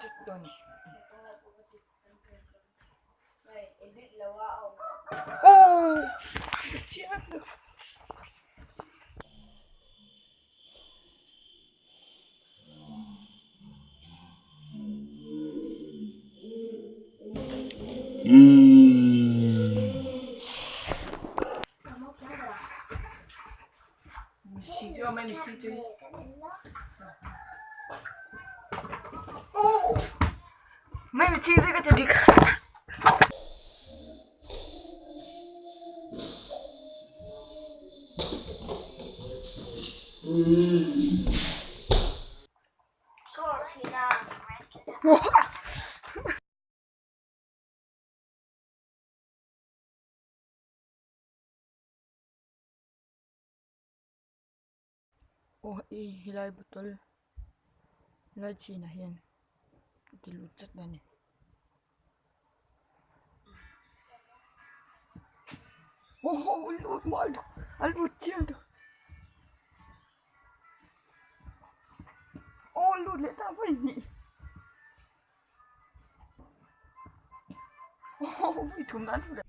chat dawn a ni. Aww chiang deuh. Aw hei helai bottle lai chinah hian a ti lut chat a ni. A lut chiang tawh aw a lut leh ta vawi hnih aw vawi thum nan a lut leh.